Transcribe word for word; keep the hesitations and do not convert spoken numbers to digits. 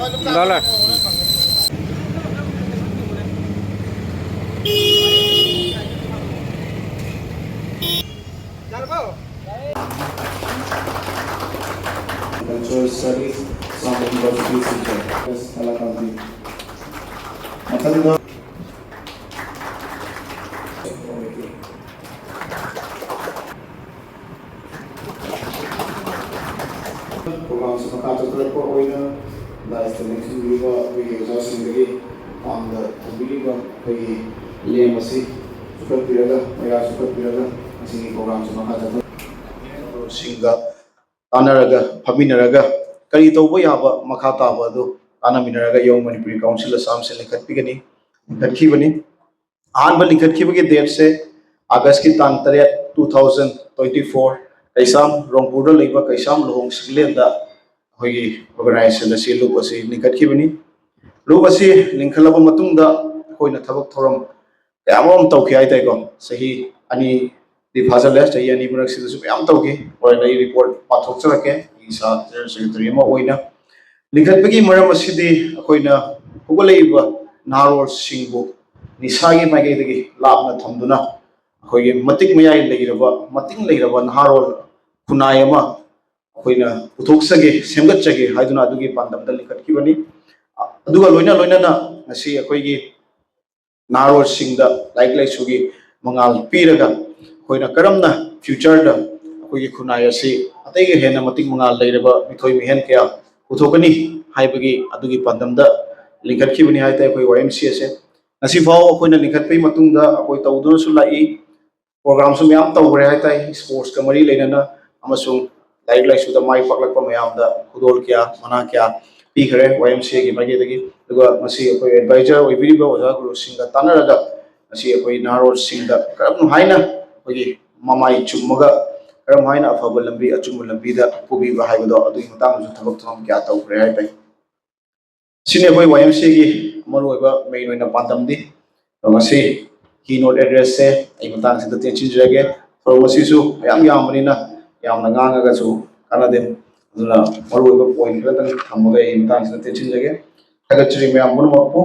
Dale. Cultural Studies, Assam University, Silchar. ꯃꯊꯪꯗ ꯄ꯭ꯔꯣꯒ꯭ꯔꯥꯝꯁꯤ ꯃꯈꯥ ꯆꯠꯊꯔꯛꯄ ꯑꯣꯏꯅ ꯗꯥꯏꯁꯇ ꯂꯦꯡꯁꯤꯟꯕꯤꯔꯤꯕ ꯑꯩꯈꯣꯏꯒꯤ ꯑꯣꯖꯥꯁꯤꯡꯗꯒꯤ ꯃꯥꯡꯗ ꯊꯝꯕꯤꯔꯤꯕ ꯑꯩꯈꯣꯏꯒꯤ ꯂꯦꯝ ꯑꯁꯤ ꯆꯨꯞꯈꯠꯄꯤꯔꯒ, ꯃꯩꯔꯥ ꯆꯨꯞꯈꯠꯄꯤꯔꯒ ꯉꯁꯤꯒꯤ ꯄ꯭ꯔꯣꯒ꯭ꯔꯥꯝꯁꯤ ꯃꯈꯥ ꯆꯠꯊꯔꯛꯄꯁꯤꯡꯒ ꯇꯥꯟꯅꯔꯒ, ꯐꯝꯃꯤꯟꯅꯔꯒ ꯀꯔꯤ ꯇꯧꯕ ꯌꯥꯕ ꯃꯈꯥ ꯇꯥꯕ ꯑꯗꯨ ꯇꯥꯟꯅꯃꯤꯟꯅꯔꯒ Young Manipuri Council Assam ꯁꯦ ꯂꯤꯡꯈꯠꯄꯤꯒꯅꯤ, ꯂꯤꯡꯈꯠꯈꯤꯕꯅꯤ꯫ ꯑꯍꯥꯟꯕ ꯂꯤꯡꯈꯠꯈꯤꯕꯒꯤ ꯗꯦꯠꯁꯦ ꯑꯥꯒꯁꯀꯤ ꯇꯥꯡ ꯇꯔꯦꯠ, two thousand twenty four, ꯀꯩꯁꯥꯝ, ꯔꯣꯡꯄꯨꯔꯗ ꯂꯩꯕ ꯀꯩꯁꯥꯝ ꯂꯨꯍꯣꯡ ꯁꯤꯡꯂꯦꯟꯗ ꯑꯩꯈꯣꯏꯒꯤ ꯑꯣꯔꯒꯅꯥꯏꯖꯦꯁꯟ ꯑꯁꯤ, ꯂꯨꯞ ꯑꯁꯤ ꯂꯤꯡꯈꯠꯈꯤꯕꯅꯤ꯫ ꯂꯨꯞ ꯑꯁꯤ ꯂꯤꯡꯈꯠꯂꯕ ꯃꯇꯨꯡꯗ ꯑꯩꯈꯣꯏꯅ ꯊꯕꯛ ꯊꯧꯔꯝ ꯀꯌꯥ ꯑꯃꯔꯣꯝ ꯇꯧꯈꯤ ꯍꯥꯏꯇꯥꯔꯦꯀꯣ꯫ ꯆꯍꯤ ꯑꯅꯤꯗꯤ ꯐꯥꯖꯤꯜꯂꯦ꯫ ꯆꯍꯤ ꯑꯅꯤ ꯃꯔꯛꯁꯤꯗꯁꯨ ꯃꯌꯥꯝ ꯇꯧꯈꯤ꯫ ꯍꯣꯔꯦꯟ ꯑꯩ ꯔꯤꯄꯣꯔꯠ ꯄꯥꯊꯣꯛꯆꯔꯛꯀꯦ, ꯑꯩ ꯏꯁꯥ ꯖꯦꯅꯔꯦꯜ ꯁꯦꯀ꯭ꯔꯦꯇꯔꯤ ꯑꯃ ꯑꯣꯏꯅ꯫ ꯂꯤꯡꯈꯠꯄꯒꯤ ꯃꯔꯝ ꯑꯁꯤꯗꯤ ꯑꯩꯈꯣꯏꯅ ꯍꯧꯒꯠꯂꯛꯏꯕ ꯅꯍꯥꯔꯣꯜꯁꯤꯡꯕꯨ ꯅꯤꯁꯥꯒꯤ ꯃꯥꯏꯀꯩꯗꯒꯤ ꯂꯥꯞꯅ ꯊꯝꯗꯨꯅ ꯑꯩꯈꯣꯏꯒꯤ ꯃꯇꯤꯛ ꯃꯌꯥꯏ ꯂꯩꯔꯕ, ꯃꯇꯤꯡ ꯂꯩꯔꯕ ꯅꯍꯥꯔꯣꯜ ꯈꯨꯟꯅꯥꯏ ꯑꯃ ꯑꯩꯈꯣꯏꯅ ꯄꯨꯊꯣꯛꯆꯒꯦ, ꯁꯦꯝꯒꯠꯆꯒꯦ ꯍꯥꯏꯗꯨꯅ ꯑꯗꯨꯒꯤ ꯄꯥꯟꯗꯝꯗ ꯂꯤꯡꯈꯠꯈꯤꯕꯅꯤ꯫ ꯑꯗꯨꯒ ꯂꯣꯏꯅ ꯂꯣꯏꯅꯅ ꯉꯁꯤ ꯑꯩꯈꯣꯏꯒꯤ ꯅꯍꯥꯔꯣꯜꯁꯤꯡꯗ ꯂꯥꯏꯔꯤꯛ ꯂꯥꯏꯁꯨꯒꯤ ꯃꯉꯥꯜ ꯄꯤꯔꯒ ꯑꯩꯈꯣꯏꯅ ꯀꯔꯝꯅ ꯐ꯭ꯌꯨꯆꯔꯗ ꯑꯩꯈꯣꯏꯒꯤ ꯈꯨꯟꯅꯥꯏ ꯑꯁꯤ ꯑꯇꯩꯒ ꯍꯦꯟꯅ ꯃꯇꯤꯛ ꯃꯉꯥꯜ ꯂꯩꯔꯕ ꯃꯤꯊꯣꯏ ꯃꯤꯍꯦꯟ ꯀꯌꯥ ꯄꯨꯊꯣꯛꯀꯅꯤ ꯍꯥꯏꯕꯒꯤ ꯑꯗꯨꯒꯤ ꯄꯥꯟꯗꯝꯗ ꯂꯤꯡꯈꯠꯈꯤꯕꯅꯤ ꯍꯥꯏ ꯇꯥꯏ ꯑꯩꯈꯣꯏ ꯋꯥꯏ ꯑꯦꯝ ꯁꯤ ꯑꯁꯦ꯫ ꯉꯁꯤꯐꯥꯎ ꯑꯩꯈꯣꯏꯅ ꯂꯤꯡꯈꯠꯄꯒꯤ ꯃꯇꯨꯡꯗ ꯑꯩꯈꯣꯏ ꯇꯧꯗꯨꯅꯁꯨ ꯂꯥꯛꯏ꯫ ꯄ꯭ꯔꯣꯒ꯭ꯔꯥꯝꯁꯨ ꯃꯌꯥꯝ ꯇꯧꯈ꯭ꯔꯦ ꯍꯥꯏ ꯇꯥꯏ, ꯁ꯭ꯄꯣꯔꯠꯁꯀ ꯃꯔꯤ ꯂꯩꯅꯅ ꯑꯃꯁꯨꯡ ꯂꯥꯏꯔꯤꯛ ꯂꯥꯏꯁꯨꯗ ꯃꯥꯏ ꯄꯥꯛꯂꯛꯄ ꯃꯌꯥꯝꯗ ꯈꯨꯗꯣꯜ ꯀꯌꯥ, ꯃꯅꯥ ꯀꯌꯥ ꯄꯤꯈ꯭ꯔꯦ ꯋꯥꯏ ꯑꯦꯝ ꯁꯤ ꯑꯦꯒꯤ ꯃꯥꯏꯀꯩꯗꯒꯤ꯫ ꯑꯗꯨꯒ ꯉꯁꯤ ꯑꯩꯈꯣꯏ ꯑꯦꯗꯚꯥꯏꯖꯔ ꯑꯣꯏꯕꯤꯔꯤꯕ ꯑꯣꯖꯥ ꯒꯨꯔꯨꯁꯤꯡꯒ ꯇꯥꯟꯅꯔꯒ ꯉꯁꯤ ꯑꯩꯈꯣꯏ ꯅꯍꯥꯔꯣꯜꯁꯤꯡꯗ ꯀꯔꯝ ꯍꯥꯏꯅ ꯑꯩꯈꯣꯏꯒꯤ ꯃꯃꯥꯏ ꯆꯨꯝꯃꯒ ꯀꯔꯝ ꯍꯥꯏꯅ ꯑꯐꯕ ꯂꯝꯕꯤ, ꯑꯆꯨꯝꯕ ꯂꯝꯕꯤꯗ ꯄꯨꯕꯤꯕ ꯍꯥꯏꯕꯗꯣ, ꯑꯗꯨꯒꯤ ꯃꯇꯥꯡꯗꯁꯨ ꯊꯕꯛ ꯊꯧꯔꯝ ꯀꯌꯥ ꯇꯧꯈ꯭ꯔꯦ ꯍꯥꯏ ꯇꯥꯏ꯫ ꯁꯤꯅꯤ ꯑꯩꯈꯣꯏ ꯋꯥꯏ ꯑꯦꯝ ꯁꯤ ꯑꯦꯒꯤ ꯃꯔꯨꯑꯣꯏꯕ ꯃꯦꯟ ꯑꯣꯏꯅ ꯄꯥꯟꯗꯝꯗꯤ꯫ ꯑꯗꯣ ꯉꯁꯤ ꯀꯤ ꯅꯣꯠ ꯑꯦꯗ꯭ꯔꯦꯁꯁꯦ ꯑꯩ ꯃꯇꯥꯡꯁꯤꯗ ꯇꯦꯟꯁꯤꯟꯖꯔꯒꯦ꯫ ꯊꯧꯔꯝ ꯑꯁꯤꯁꯨ ꯃꯌꯥꯝ ꯌꯥꯝꯕꯅꯤꯅ ꯌꯥꯝꯅ ꯉꯥꯡꯉꯒꯁꯨ ꯀꯥꯟꯅꯗꯦ꯫ ꯑꯗꯨꯅ ꯃꯔꯨꯑꯣꯏꯕ ꯄꯣꯏꯟ ꯈꯔꯇꯪ ꯊꯝꯃꯒ ꯑꯩ ꯃꯇꯥꯡꯁꯤꯗ ꯇꯦꯟꯁꯤꯟꯖꯒꯦ꯫ ꯊꯥꯒꯠꯆꯔꯤ ꯃꯌꯥꯝ ꯄꯨꯝꯅꯃꯛꯄꯨ꯫